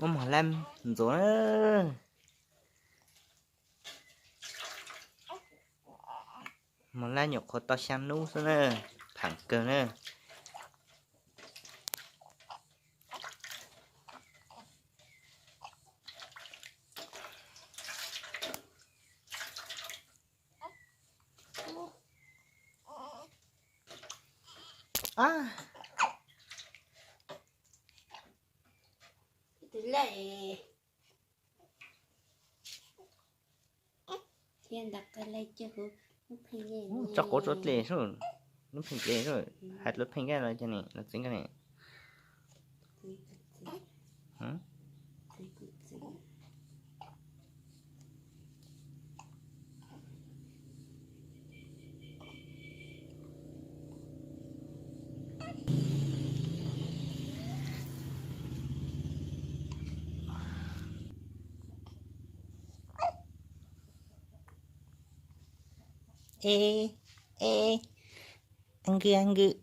Muab mos lab ntxuav na. Mos lab nyuam qhuav tau xya hnub xwb na, pheem kawg na. Tso quav tso dle, lub pheej dle, hais lub pheej nkaj los cov niam los txiv nkaj niam. E, e, nkws nkws.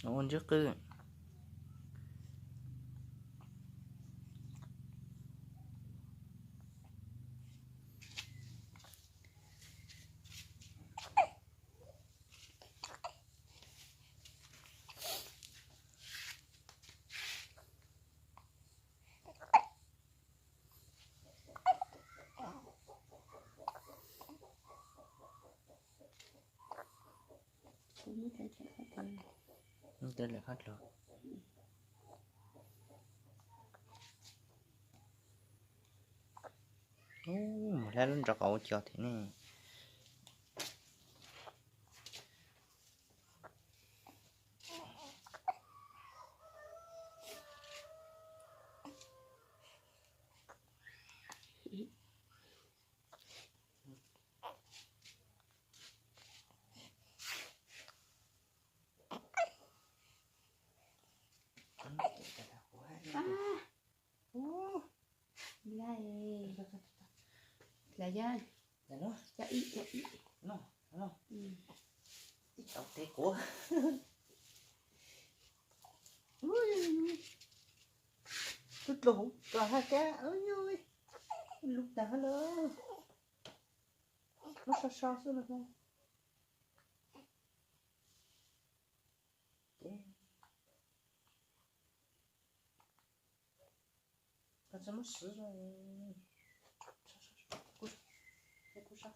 Ua ntswb qwj. Mus lab lub nrov qhov ua cos thiab ne. Ib tau tes kuv. Twb dlua hauv kos haj kab, lub tag lawm. Muab so so xwb no. Koj tsis muab siv, kuv so.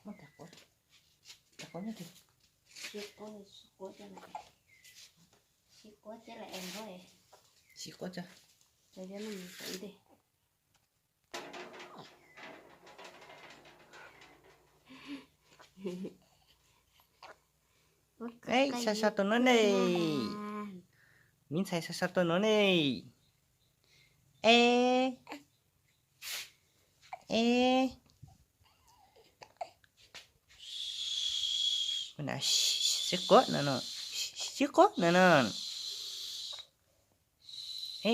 Muab tas quav, tas quav nyob twg? Siv quav, siv quav coj, siv quav coj, siv quav coj. Ej, xa xa tus no ne. Mi ntxhais xa xa tus no ne. E, e, siv quav no no, siv quav no no. E,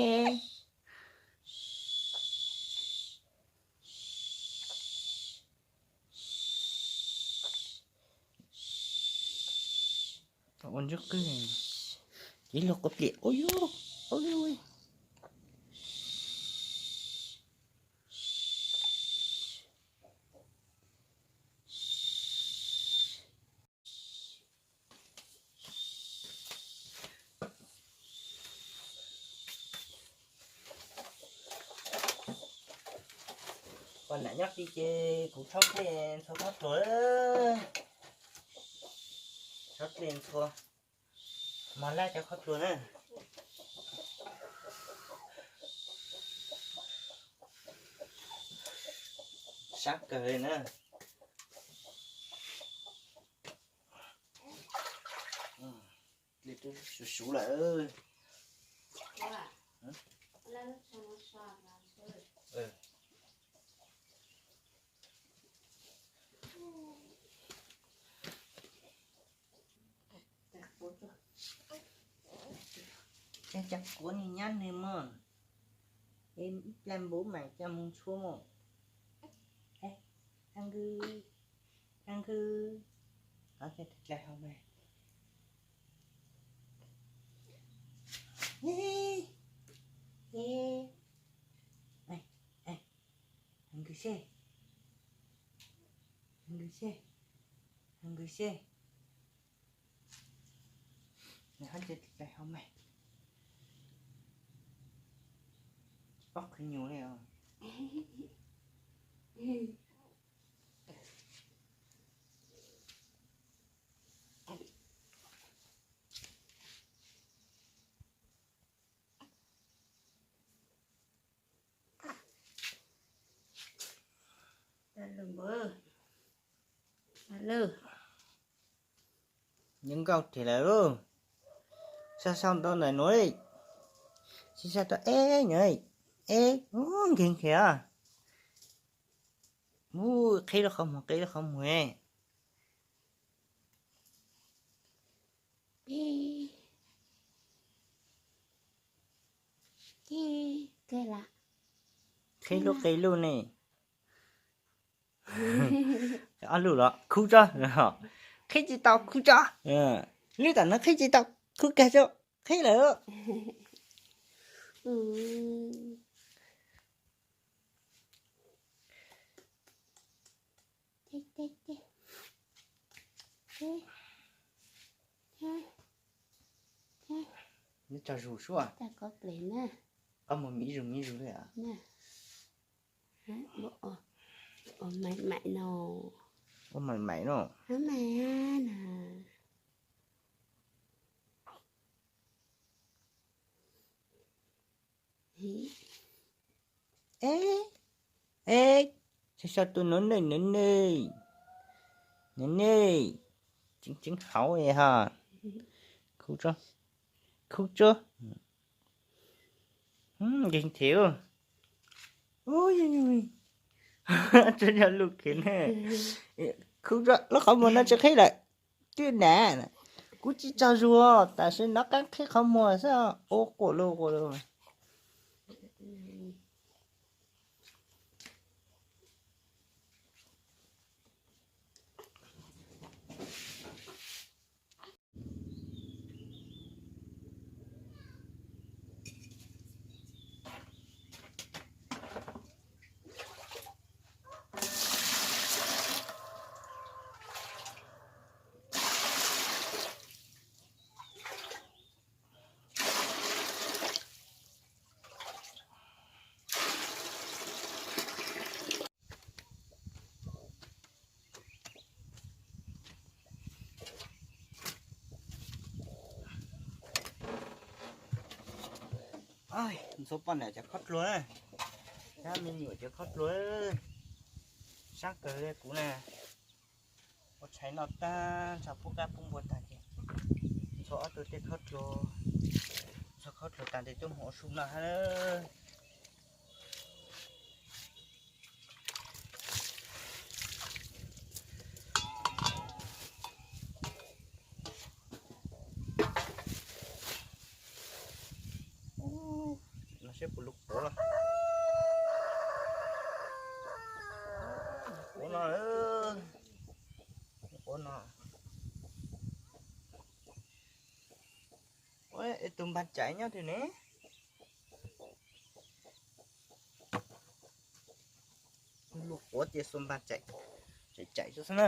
ua ntswb qwj, ib lub quav pliam, ua yus, ua yus. Poj niam nyob tid ces kuv tshob dlej ntxhua qhob plhuav, tshob dlej ntxhua, mos lab cov qhob plhuav na. Sab kawg li na. Dlej twb suv suv lawm. Cov quav nws nyob nws mog, es ib plag npub mas coj mus ntshuab mog. Dab Nkws, Dab Nkws, qhov coj dlawg hauv mas. Dab Nkws seb, Dab Nkws seb, Dab Nkws seb. Nws qhov coj dlawg hauv mas. Tsis paub qhwv nyuj li os. Nyob nkauj tiag lawm lauj. Sab sau ntau ntawm nuav, sab sau tau eb nyuam, eb, nkeeg khiav. Ub, qhib lub qhov muag, qhib lub qhov muag. Qhib lub qhib lub ne. Ob lub los khub tso. Qhib tsis tau khub tso. Lub tam no qhib tsis tau khub kag tso. Qhib lawm. Neb tso zus suab. Qhov muag miv zus miv zus li. Ua maim maim no. Eb, eb, sab sau tus nuav ne, nuav ne, nuav ne, tseev tseev hauv ha. Khub tso, khub tso. Nkeeg thiab. Tsuas yog lus khiav ne. Khub tso, lub qhov muag no tsis qhib lawm. Twb na, kuv tsis tso zus, tam sim no qab qhib qhov muag xwb. Ua quas lug quas lug. Ntxhua poj niam cov khob dluag na, sab me nyuam cov khob dluag, sab kawg li kuv na. Ua tshais noj tag, ntshaw pub qab pub npua tag ces ntxhua ob tug tej khob dluag, ntxhua khob dluag tag ces coj mus ua su noj hab. No seb puas lug quav los. Quav no, quav no. Ua, tus npag cais nyob twg ne? Lug quav ces xuas npag cais, cais cais xwb na.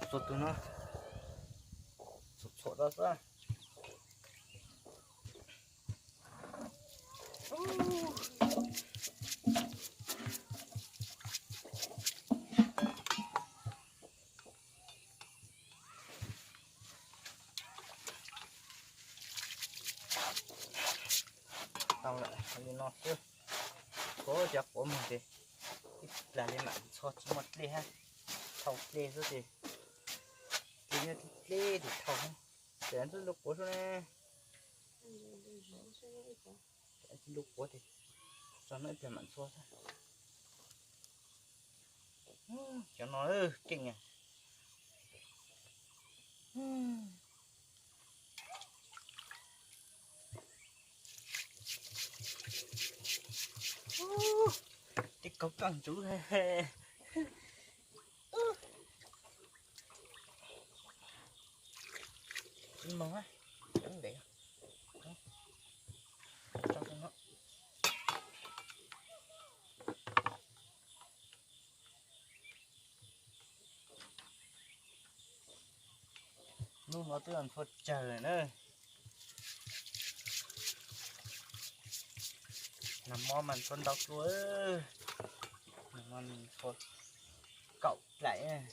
Xuas tus no, xuas txhuam tau xwb. Tau lawm, li no xwb. Txhob cov quav mog ces ib plag li mam txho tsis muaj dlej hab, thau dlej xwb ces, ces nyob dlej ces thau. Ces ntxuav lub quav xwb ne. Lub quav ces tso no ib plag mam txho xwb. Cov no keej. Tej kauv kaj ntsuv. Ib moos, cov ntev. Hnub no twb ntxhua tsawg lawm na. Nag hmo mas ntxhua ntau dua, nag hmo ntxhua kaum plaim.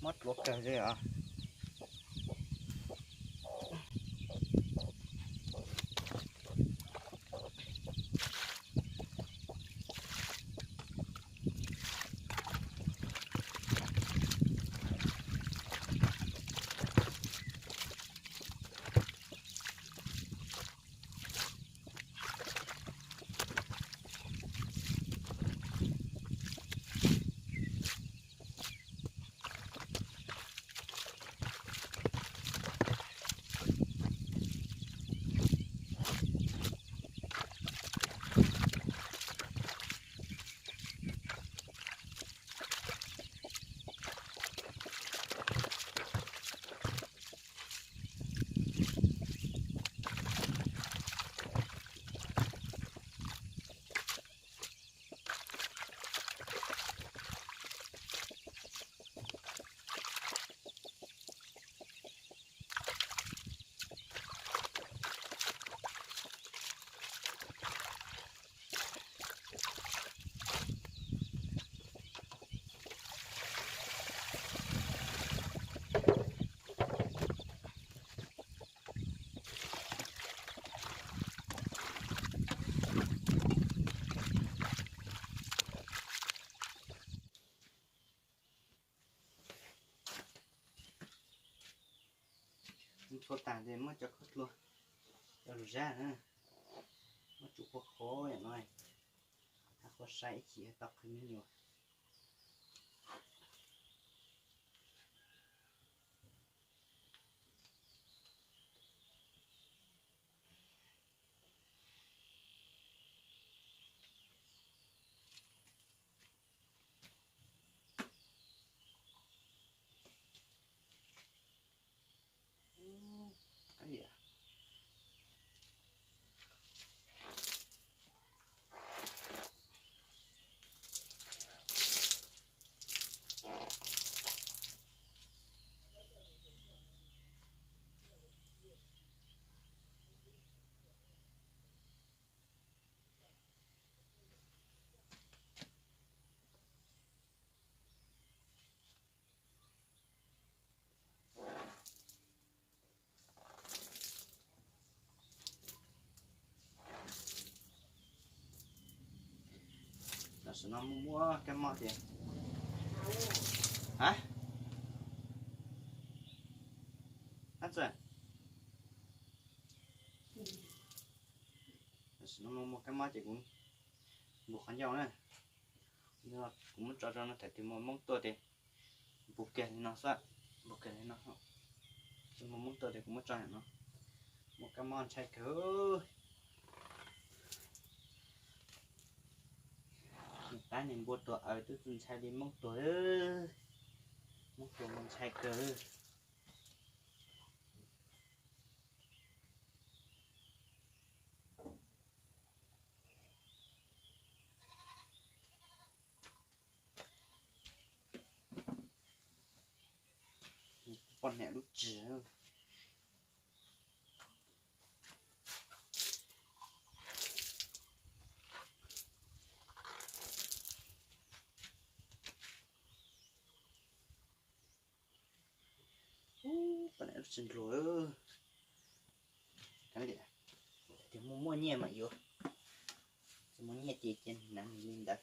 Mob dluav kawg li os. Ntxhua tag ces muab cov khaub dluag, cov lus zab na, muab tsuj qhuav qhuav no, hab qhuav saib ib chim tau qhwv me nyuam. Tam sim no muaj muaj kab mob ces, a, ab txawm, tam sim no muaj muaj kab mob ces kuv npus qhov ncauj na, kuv muab tso rau no, thaum twg muaj Hmoob tuaj ces kuv Puv kiag li no xwb, puv kiag li no. Tsis muaj Hmoob tuag li kuv muab tso no. Muaj kab mob ntshai kawg. Nws tab nws npua tuag aws twb tsis ntshai li Hmoob tuag. Hmoob tuag mas ntshai kawg. Poj niam lub tsis. Poj niam lub tsis nluag. Tias muaj muaj nyiaj mas yuav, tsis muaj nyiaj ces cia hnav li ntawd.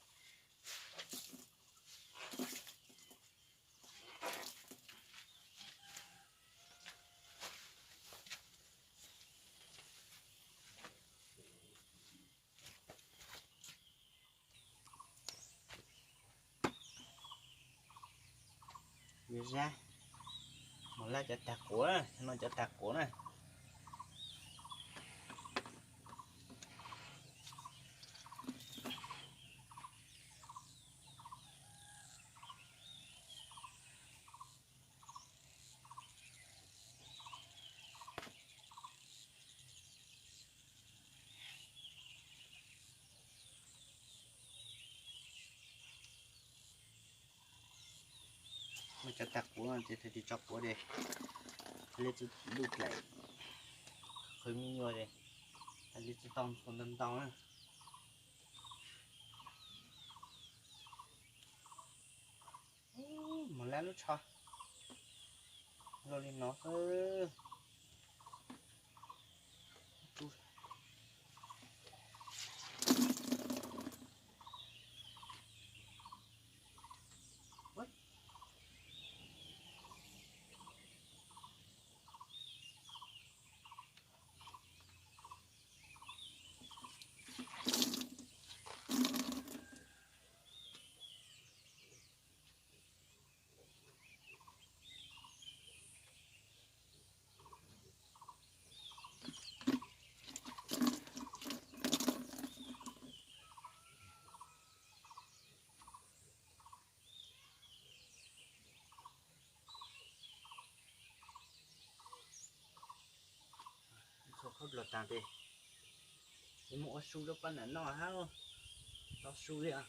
Yuav zab, mos lab cov tag quav, no cov tag quav na. Muab cov tag quav ces thaum twg tso quav ces li tsis lub dlaim, qhwv me nyuam ces li tsis tau ntau ntau na. Mos lab lub tsho luaj li no xwb. Txhua khaub dluag tag ces yuav mus ua su rau poj niam noj hab, tau su li os.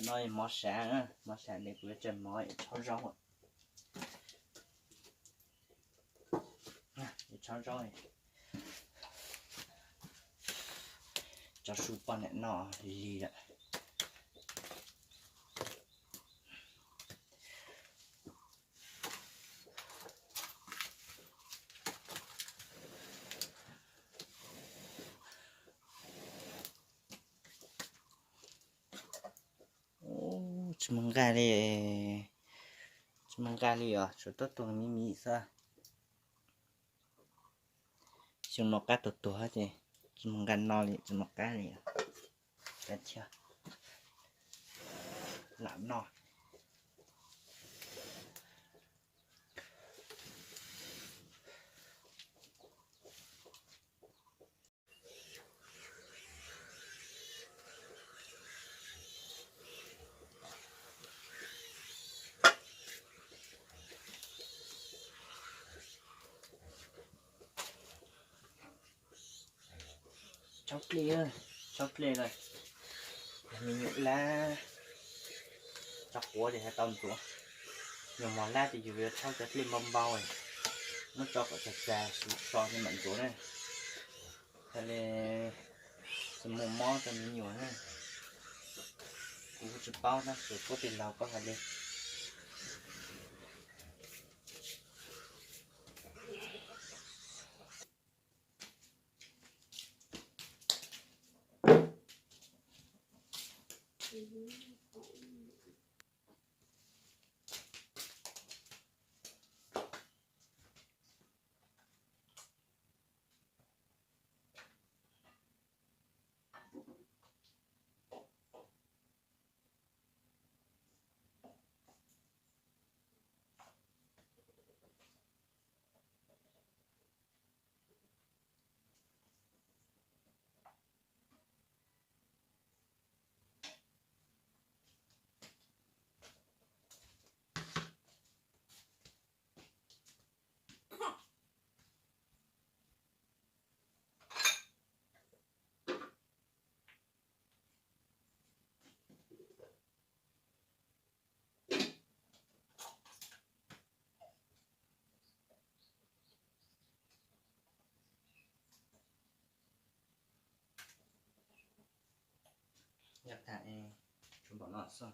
No mov sav, mov sav ne kuv yuav tsaws mov tshob zaub, tshob zaub, tso su poj niam no lig lawm. Tsis muaj nqaij li, tsis muaj nqaij li os, tsuas tuaj tuag miv miv xwb. Xyoo no qab tuag tuag ces tsis muaj nqaij no li, tsis muaj qab li. Lam noj. Tshaub dlej, tshaub dlej lawm. Me nyuam lab, tso quav ces hais tau ntxuav. Nyuam mos lab ces yus yuav tshaub cov dlej npau npau, muab tso kom txag txag, suv so ces mam ntxuav na. Hais li, tsis muaj mob rau me nyuam na. Kuv tsis paub na, tsuas kuv tij laug paub hais li. Yog tham es tsuas npaum no xwb.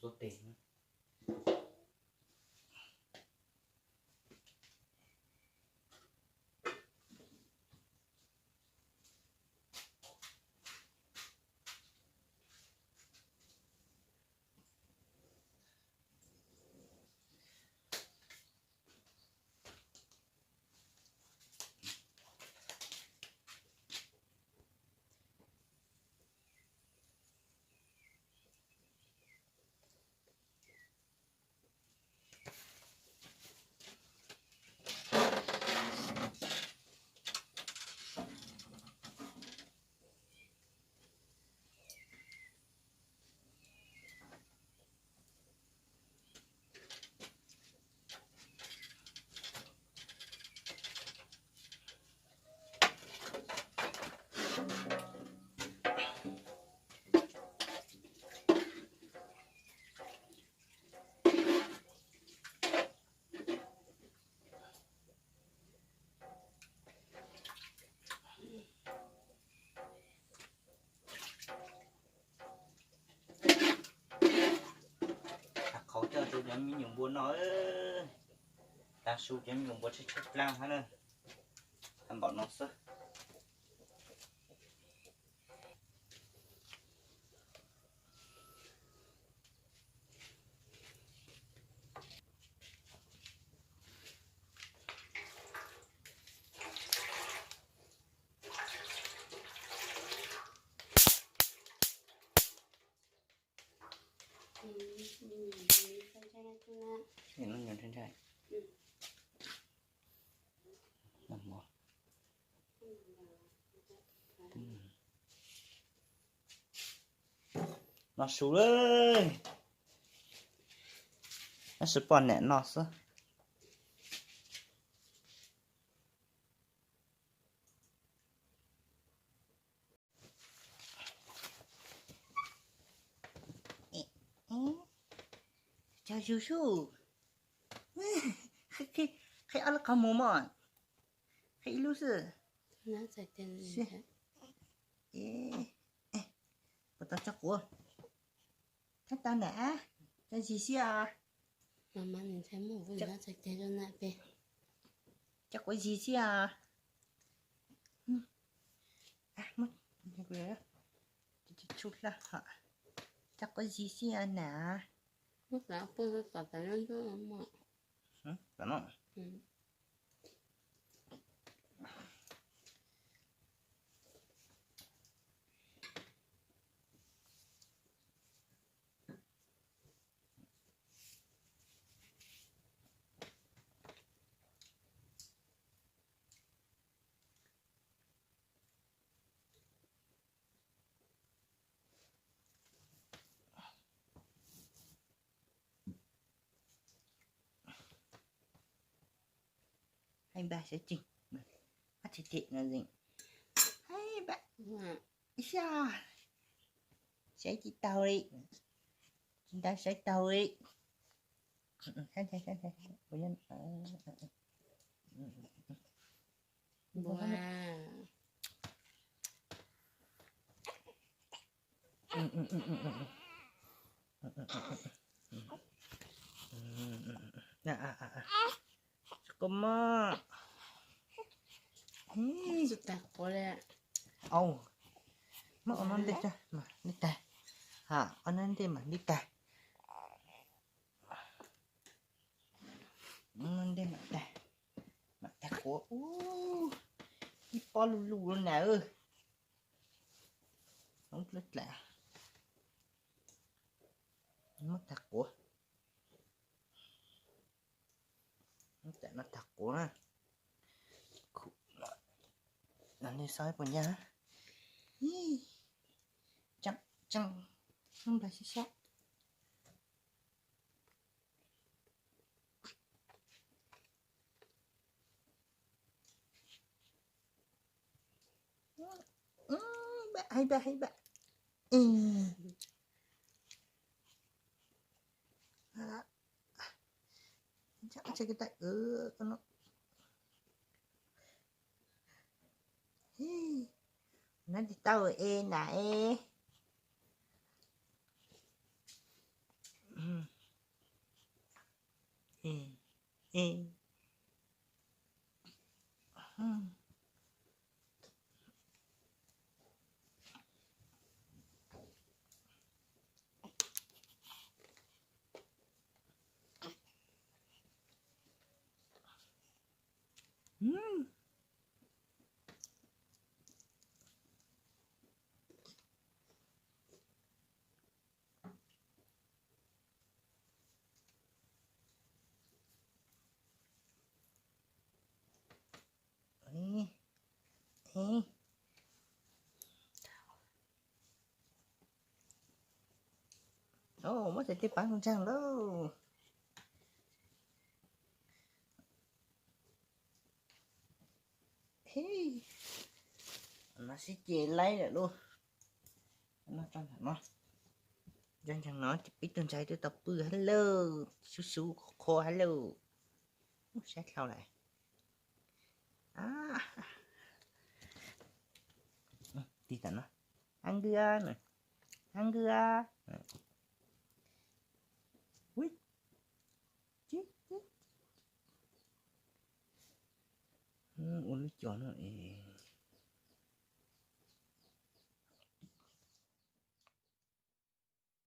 Tuab tes. Qhauv coj rau cov me nyuam npua no. Tav su cov me nyuam npua tshaib tshaib plab hab na. Npaum no xwb. No su lawm. Tab sis poj niam no xwb. Cog zus sub. Qhib ob lub qhov muag mog. Qhib ib lub xwb. Puas tau tso quav? Tau tau na. Tso zis xwb os. Tso quav zis xwb os. Tso quav zis xwb os na. Hais npaj sawv tsees, ab tsi tim no zees. Hais npaj, ib sab, saib tsis taus li, tsis ntaus saib taus li. Koj mog. Au, muab ob no ntej tso mas nti tag. Ha, ob no ntej mas nti tag. Ob no ntej mam tag, mam tag quav. Ib pob lug lug lawm na. Muab tag quav. Muab tag no tag quav na. Los nej saib puas nyab. Tseem, tseem, nplag sab sab. Hais npaj, hais npaj. Nab nti tau es na es. Ej. Muab xaiv tej pab ntsaug lauj. No sib ce laib lawm lauj. No, ntawm no peb tug ntxhais twb tau pw hab lauj, xub xub qhuav hab lauj. Saib dhau lawm. Tig tam no, hab nkws, hab nkws. Ua lub cos no es.